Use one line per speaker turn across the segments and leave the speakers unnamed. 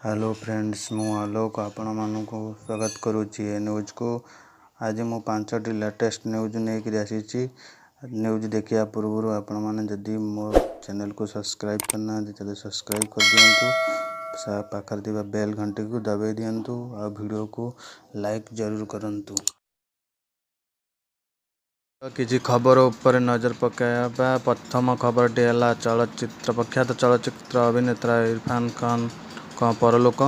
Hello friends, ମୁଁ ଆଲୋକ ଆପଣମାନଙ୍କୁ ସ୍ୱାଗତ କରୁଛି ଏ ନ୍ୟୁଜ୍କୁ। ଆଜି ମୁଁ ପାଞ୍ଚଟି ଲାଟେଷ୍ଟ ନ୍ୟୁଜ୍ ନେଇକରି ଆସିଛି। ନ୍ୟୁଜ୍ ଦେଖିବା ପୂର୍ବରୁ ଆପଣମାନେ ଯଦି ମୋ ଚ୍ୟାନେଲକୁ ସବସ୍କ୍ରାଇବ୍ କରିନାହାନ୍ତି, ତାହେଲେ ସବସ୍କ୍ରାଇବ୍ କରିଦିଅନ୍ତୁ, ପାଖରେ ଥିବା ବେଲ୍ ଘଣ୍ଟିକୁ ଦବାଇ ଦିଅନ୍ତୁ ଆଉ ଭିଡ଼ିଓକୁ ଲାଇକ୍ ଜରୁର କରନ୍ତୁ। କିଛି ଖବର ଉପରେ ନଜର ପକାଇବା। ପ୍ରଥମ ଖବରଟି ହେଲା ଚଳଚ୍ଚିତ୍ର, ପ୍ରଖ୍ୟାତ ଚଳଚ୍ଚିତ୍ର ଅଭିନେତା ଇରଫାନ ଖାନଙ୍କ ପରଲୋକ।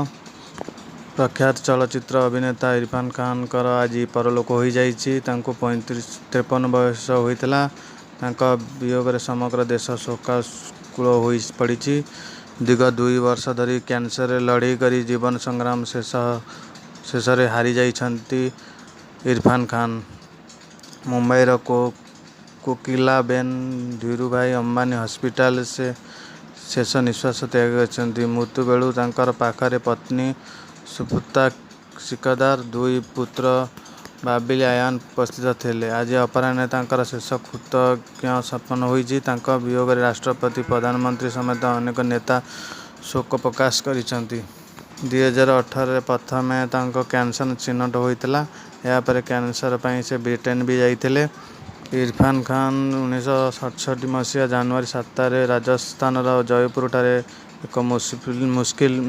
ପ୍ରଖ୍ୟାତ ଚଳଚ୍ଚିତ୍ର ଅଭିନେତା ଇରଫାନ ଖାନଙ୍କର ଆଜି ପରଲୋକ ହୋଇଯାଇଛି। ତାଙ୍କୁ 53 ବୟସ ହୋଇଥିଲା। ତାଙ୍କ ବିୟୋଗରେ ସମଗ୍ର ଦେଶ ଶୋକାକୁଳ ହୋଇପଡ଼ିଛି। ଦୀର୍ଘ 2 ବର୍ଷ ଧରି କ୍ୟାନ୍ସରରେ ଲଢ଼େଇ କରି ଜୀବନ ସଂଗ୍ରାମ ଶେଷରେ ହାରିଯାଇଛନ୍ତି ଇରଫାନ ଖାନ। ମୁମ୍ବାଇର କୋକିଲାବେନ ଧୀରୁଭାଇ ଅମ୍ବାନୀ ହସ୍ପିଟାଲରେ ସେ ଶେଷ ନିଶ୍ୱାସ ତ୍ୟାଗ କରିଛନ୍ତି। ମୃତ୍ୟୁ ବେଳକୁ ତାଙ୍କ ପାଖରେ ପତ୍ନୀ ସୁପ୍ତା ସିକଦାର, ଦୁଇ ପୁତ୍ର ବାବିଲ, ଆୟାନ ଉପସ୍ଥିତ ଥିଲେ। ଆଜି ଅପରାହ୍ନରେ ତାଙ୍କର ଶେଷକୃତ୍ୟ ସମ୍ପନ୍ନ ହୋଇଛି। ତାଙ୍କ ବିୟୋଗରେ ରାଷ୍ଟ୍ରପତି, ପ୍ରଧାନମନ୍ତ୍ରୀ ସମେତ ଅନେକ ନେତା ଶୋକ ପ୍ରକାଶ କରିଛନ୍ତି। 2018ରେ ପ୍ରଥମେ ତାଙ୍କ କ୍ୟାନ୍ସର ଚିହ୍ନଟ ହୋଇଥିଲା। ଏହାପରେ କ୍ୟାନ୍ସର ପାଇଁ ସେ ବ୍ରିଟେନ ବି ଯାଇଥିଲେ। ଇରଫାନ ଖାନ 1967 ମସିହା ଜାନୁଆରୀ 7ରେ ରାଜସ୍ଥାନର ଜୟପୁରଠାରେ ଏକ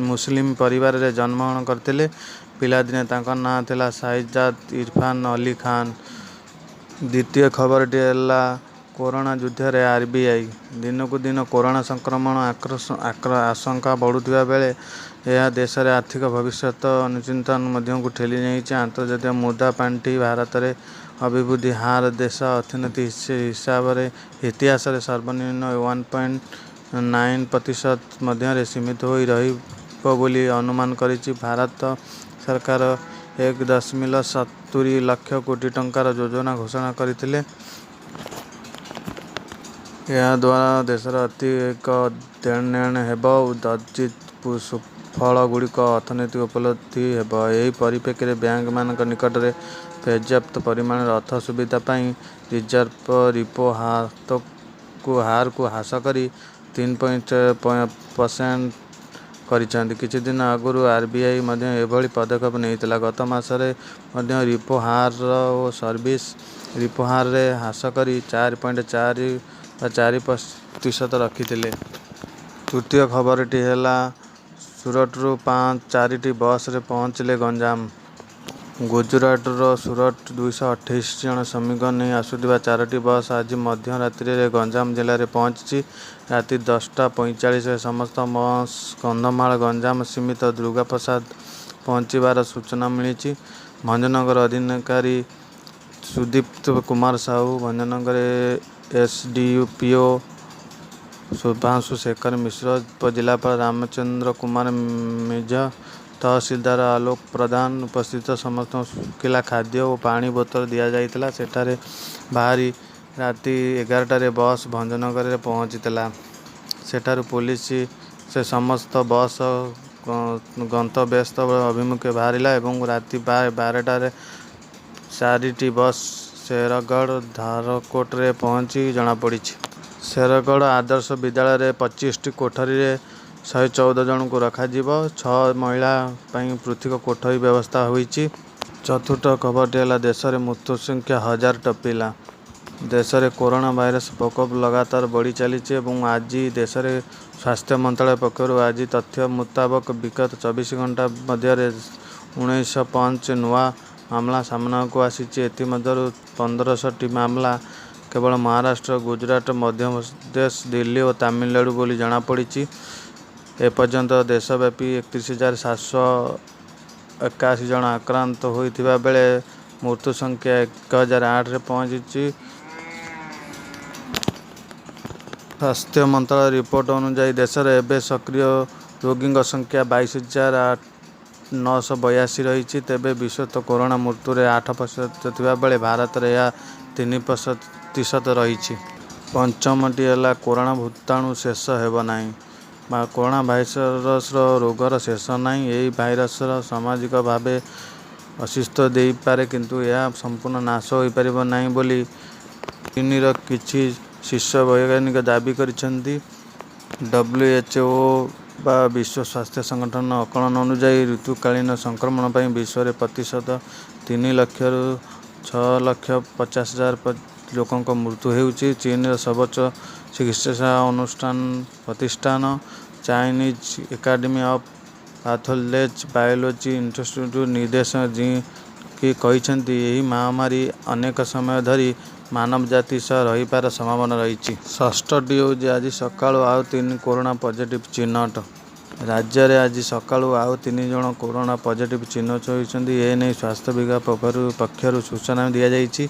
ମୁସଲିମ ପରିବାରରେ ଜନ୍ମଗ୍ରହଣ କରିଥିଲେ। ପିଲାଦିନେ ତାଙ୍କ ନାଁ ଥିଲା ଶାହିଜାଦ ଇରଫାନ ଅଲି ଖାନ। ଦ୍ୱିତୀୟ ଖବରଟି ହେଲା କରୋନା ଯୁଦ୍ଧରେ ଆରବିଆଇ। ଦିନକୁ ଦିନ କରୋନା ସଂକ୍ରମଣ ଆଶଙ୍କା ବଢ଼ୁଥିବା ବେଳେ ଏହା ଦେଶର ଆର୍ଥିକ ଭବିଷ୍ୟତ ଅନିଶ୍ଚିତତା ମଧ୍ୟକୁ ଠେଲି ଦେଇଛି। ଆନ୍ତର୍ଜାତିକ ମୁଦ୍ରା ପାଣ୍ଠି ଭାରତରେ ଅଭିବୃଦ୍ଧି ହାର ଦେଶ ଅର୍ଥନୀତି ଇତିହାସରେ ସର୍ବନିମ୍ନ 1.9% ମଧ୍ୟରେ ସୀମିତ ହୋଇ ରହିବ ବୋଲି ଅନୁମାନ କରିଛି। ଭାରତ ସରକାର 1.70 ଲକ୍ଷ କୋଟି ଟଙ୍କାର ଯୋଜନା ଘୋଷଣା କରିଥିଲେ। ଏହାଦ୍ୱାରା ଦେଶର ଆର୍ଥିକ ଦେଣନେଣ ହେବ ଓ ଅର୍ଜିତ ସୁଫଳଗୁଡ଼ିକ ଅର୍ଥନୀତିରେ ଉପଲବ୍ଧ ହେବ। ଏହି ପରିପ୍ରେକ୍ଷୀରେ ବ୍ୟାଙ୍କମାନଙ୍କ ନିକଟରେ ପର୍ଯ୍ୟାପ୍ତ ପରିମାଣର ଅର୍ଥ ସୁବିଧା ପାଇଁ ରିଜର୍ଭ ରିପୋ ହାରକୁ ହ୍ରାସ କରି 3.5% କରିଛନ୍ତି। କିଛିଦିନ ଆଗରୁ ଆରବିଆଇ ମଧ୍ୟ ଏଭଳି ପଦକ୍ଷେପ ନେଇଥିଲା। ଗତ ମାସରେ ମଧ୍ୟ ରିପୋ ହାର ଓ ରିଭର୍ସ ରିପୋ ହାରରେ ହ୍ରାସ କରି 4.4 ବା 4% ରଖିଥିଲେ। ତୃତୀୟ ଖବରଟି ହେଲା ସୁରଟରୁ ଚାରିଟି ବସ୍ରେ ପହଞ୍ଚିଲେ ଗଞ୍ଜାମ। ଗୁଜୁରାଟର ସୁରଟରୁ 228 ଜଣ ଶ୍ରମିକଙ୍କୁ ନେଇ ଆସୁଥିବା ଚାରୋଟି ବସ୍ ଆଜି ମଧ୍ୟରାତ୍ରିରେ ଗଞ୍ଜାମ ଜିଲ୍ଲାରେ ପହଞ୍ଚିଛି। ରାତି 10ଟା 45ରେ ସମସ୍ତ ବସ୍ କନ୍ଧମାଳ ଗଞ୍ଜାମ ସୀମାନ୍ତ ଦୁର୍ଗାପ୍ରସାଦ ପହଞ୍ଚିଥିବାର ସୂଚନା ମିଳିଛି। ଭଞ୍ଜନଗର ଥାନାଧିକାରୀ ସୁଦୀପ୍ତ କୁମାର ସାହୁ, ଭଞ୍ଜନଗର ଏସଡିପିଓ ଶୁଭ୍ରାଂଶୁ ଶେଖର ମିଶ୍ର, ଉପଜିଲ୍ଲାପାଳ ରାମଚନ୍ଦ୍ର କୁମାର ମିଞ୍ଜ, ତହସିଲଦାର ଆଲୋକ ପ୍ରଧାନ ଉପସ୍ଥିତ ସମସ୍ତଙ୍କୁ ଶୁଖିଲା ଖାଦ୍ୟ ଓ ପାଣି ବୋତଲ ଦିଆଯାଇଥିଲା। ସେଠାରୁ ବାହାରି ରାତି 11ଟାରେ ବସ୍ ଭଞ୍ଜନଗରରେ ପହଞ୍ଚିଥିଲା। ସେଠାରୁ ପୋଲିସ ସେ ସମସ୍ତ ବସ୍ ଗନ୍ତବ୍ୟସ୍ଥଳ ଅଭିମୁଖେ ବାହାରିଲା ଏବଂ ରାତି ପ୍ରାୟ 12ଟାରେ ଚାରିଟି ବସ୍ ଶେରଗଡ଼ ଧାରକୋଟରେ ପହଞ୍ଚି ଜଣାପଡ଼ିଛି। ଶେରଗଡ଼ ଆଦର୍ଶ ବିଦ୍ୟାଳୟରେ 25ଟି କୋଠରୀରେ 114 ଜଣଙ୍କୁ ରଖାଯିବ। ଛଅ ମହିଳାଙ୍କ ପାଇଁ ପୃଥକ କୋଠରୀ ବ୍ୟବସ୍ଥା ହୋଇଛି। ଚତୁର୍ଥ ଖବରଟି ହେଲା ଦେଶରେ ମୃତ୍ୟୁ ସଂଖ୍ୟା ହଜାର ଟପିଲା। ଦେଶରେ କରୋନା ଭାଇରସ ପ୍ରକୋପ ଲଗାତାର ବଢ଼ି ଚାଲିଛି ଏବଂ ଆଜି ଦେଶରେ ସ୍ୱାସ୍ଥ୍ୟ ମନ୍ତ୍ରାଳୟ ପକ୍ଷରୁ ଆଜି ତଥ୍ୟ ମୁତାବକ ବିଗତ 24 ଘଣ୍ଟା ମଧ୍ୟରେ 1905 ନୂଆ ମାମଲା ସାମ୍ନାକୁ ଆସିଛି। ଏଥିମଧ୍ୟରୁ 15ଟି ମାମଲା କେବଳ ମହାରାଷ୍ଟ୍ର, ଗୁଜୁରାଟ, ମଧ୍ୟପ୍ରଦେଶ, ଦିଲ୍ଲୀ ଓ ତାମିଲନାଡ଼ୁ ବୋଲି ଜଣାପଡ଼ିଛି। ଏପର୍ଯ୍ୟନ୍ତ ଦେଶବ୍ୟାପୀ 31,781 ଜଣ ଆକ୍ରାନ୍ତ ହୋଇଥିବା ବେଳେ ମୃତ୍ୟୁ ସଂଖ୍ୟା 1008ରେ ପହଞ୍ଚିଛି। ସ୍ୱାସ୍ଥ୍ୟ ମନ୍ତ୍ରାଳୟ ରିପୋର୍ଟ ଅନୁଯାୟୀ ଦେଶରେ ଏବେ ସକ୍ରିୟ ରୋଗୀଙ୍କ ସଂଖ୍ୟା 22,982 ରହିଛି। ତେବେ ବିଶ୍ୱରେ କରୋନା ମୃତ୍ୟୁହାର 8% ଥିବା ବେଳେ ଭାରତରେ ଏହା 3% ରହିଛି। ପଞ୍ଚମଟି ହେଲା କରୋନା ଭୂତାଣୁ ଶେଷ ହେବ ନାହିଁ। କରୋନା ଭାଇରସ ରୋଗର ଶେଷ ନାହିଁ। ଏହି ଭାଇରସ ସାମୟିକ ଭାବେ ଅସ୍ୱସ୍ତି ଦେଇପାରେ, କିନ୍ତୁ ଏହା ସମ୍ପୂର୍ଣ୍ଣ ନାଶ ହୋଇପାରିବ ନାହିଁ ବୋଲି ଚୀନର କିଛି ଶୀର୍ଷ ବୈଜ୍ଞାନିକ ଦାବି କରିଛନ୍ତି। WHO ବା ବିଶ୍ୱ ସ୍ୱାସ୍ଥ୍ୟ ସଂଗଠନର ଆକଳନ ଅନୁଯାୟୀ ଋତୁକାଳୀନ ସଂକ୍ରମଣ ପାଇଁ ବିଶ୍ୱରେ ପ୍ରତିବର୍ଷ 3 ଲକ୍ଷରୁ 6,50,000 ଲୋକଙ୍କ ମୃତ୍ୟୁ ହେଉଛି। ଚୀନର ସର୍ବୋଚ୍ଚ ଚିକିତ୍ସା ପ୍ରତିଷ୍ଠାନ Chinese academy of pathology biology ଇନଷ୍ଟିଚ୍ୟୁଟର ନିର୍ଦ୍ଦେଶକ ଜିନ୍ କି କହିଛନ୍ତି, ଏହି ମହାମାରୀ ଅନେକ ସମୟ ଧରି ମାନବ ଜାତି ସହ ରହିବାର ସମ୍ଭାବନା ରହିଛି। ଷଷ୍ଠଟି ହେଉଛି, ଆଜି ସକାଳୁ ଆଉ 3 କରୋନା ପଜିଟିଭ୍ ଚିହ୍ନଟ। ରାଜ୍ୟରେ ଆଜି ସକାଳୁ ଆଉ 3 ଜଣ କରୋନା ପଜିଟିଭ୍ ଚିହ୍ନଟ ହୋଇଛନ୍ତି। ଏନେଇ ସ୍ୱାସ୍ଥ୍ୟ ବିଭାଗ ପକ୍ଷରୁ ସୂଚନା ଦିଆଯାଇଛି।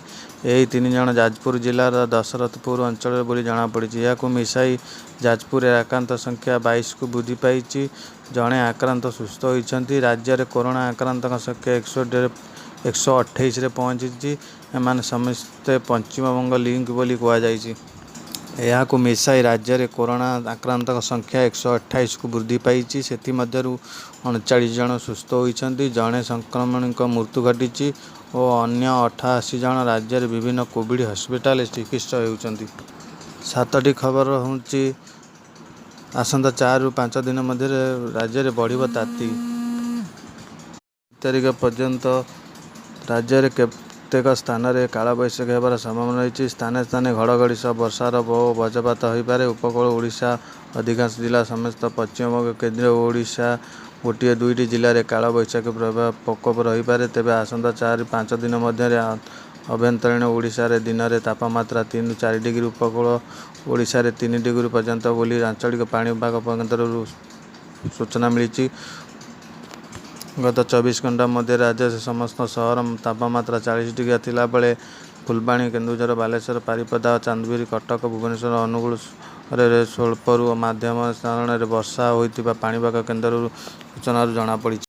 ଏହି 3 ଜଣ ଯାଜପୁର ଜିଲ୍ଲାର ଦଶରଥପୁର ଅଞ୍ଚଳର ବୋଲି ଜଣାପଡ଼ିଛି। ଏହାକୁ ମିଶାଇ ଯାଜପୁରରେ ଆକ୍ରାନ୍ତଙ୍କ ସଂଖ୍ୟା 22କୁ ବୃଦ୍ଧି ପାଇଛି। ଜଣେ ଆକ୍ରାନ୍ତ ସୁସ୍ଥ ହୋଇଛନ୍ତି। ରାଜ୍ୟରେ କରୋନା ଆକ୍ରାନ୍ତଙ୍କ ସଂଖ୍ୟା 128ରେ ପହଞ୍ଚିଛି। ଏମାନେ ସମସ୍ତେ ପଶ୍ଚିମବଙ୍ଗ ଲିଙ୍କ ବୋଲି କୁହାଯାଉଛି। ଏହାକୁ ମିଶାଇ ରାଜ୍ୟରେ କରୋନା ଆକ୍ରାନ୍ତଙ୍କ ସଂଖ୍ୟା 128କୁ ବୃଦ୍ଧି ପାଇଛି। ସେଥିମଧ୍ୟରୁ 39 ଜଣ ସୁସ୍ଥ ହୋଇଛନ୍ତି। ଜଣେ ସଂକ୍ରମିତଙ୍କ ମୃତ୍ୟୁ ଘଟିଛି ଓ ଅନ୍ୟ 88 ଜଣ ରାଜ୍ୟର ବିଭିନ୍ନ କୋଭିଡ୍ ହସ୍ପିଟାଲରେ ଚିକିତ୍ସିତ ହେଉଛନ୍ତି। ସାତଟି ଖବର ହେଉଛି, ଆସନ୍ତା 4ରୁ 5 ଦିନ ମଧ୍ୟରେ ରାଜ୍ୟରେ ବଢ଼ିବ ତାତି। ତାରିଖ ପର୍ଯ୍ୟନ୍ତ ରାଜ୍ୟରେ କେତେକ ସ୍ଥାନରେ କାଳବୈଶାଖୀ ହେବାର ସମ୍ଭାବନା ରହିଛି। ସ୍ଥାନେ ସ୍ଥାନେ ଘଡ଼ଘଡ଼ି ସହ ବର୍ଷା ଓ ବଜ୍ରପାତ ହୋଇପାରେ। ଉପକୂଳ ଓଡ଼ିଶାର ଅଧିକାଂଶ ଜିଲ୍ଲା ସମେତ ପଶ୍ଚିମବଙ୍ଗ ଓ କେନ୍ଦ୍ରୀୟ ଓଡ଼ିଶାର ଗୋଟିଏ ଦୁଇଟି ଜିଲ୍ଲାରେ କାଳବୈଶାଖୀର ପ୍ରକୋପ ରହିପାରେ। ତେବେ ଆସନ୍ତା 4-5 ଦିନ ମଧ୍ୟରେ ଆଭ୍ୟନ୍ତରୀଣ ଓଡ଼ିଶାରେ ଦିନର ତାପମାତ୍ରା 3ରୁ 4 ଡିଗ୍ରୀ, ଉପକୂଳ ଓଡ଼ିଶାରେ 3 ଡିଗ୍ରୀ ପର୍ଯ୍ୟନ୍ତ ବୋଲି ଆଞ୍ଚଳିକ ପାଣିପାଗ କେନ୍ଦ୍ରରୁ ସୂଚନା ମିଳିଛି। ଗତ 24 ଘଣ୍ଟା ମଧ୍ୟରେ ରାଜ୍ୟର ସମସ୍ତ ସହରର ତାପମାତ୍ରା 40 ଡିଗ୍ରୀ ଥିଲା ବେଳେ ଫୁଲବାଣୀ, କେନ୍ଦୁଝର, ବାଲେଶ୍ୱର, ବାରିପଦା, ଚାନ୍ଦିପୁର, କଟକ, ଭୁବନେଶ୍ୱର, ଅନୁଗୁଳ ସହରରେ ସ୍ୱଳ୍ପରୁ ମଧ୍ୟମ ଧରଣର ବର୍ଷା ହୋଇଥିବା ପାଣିପାଗ କେନ୍ଦ୍ରର ସୂଚନାରୁ ଜଣାପଡ଼ିଛି।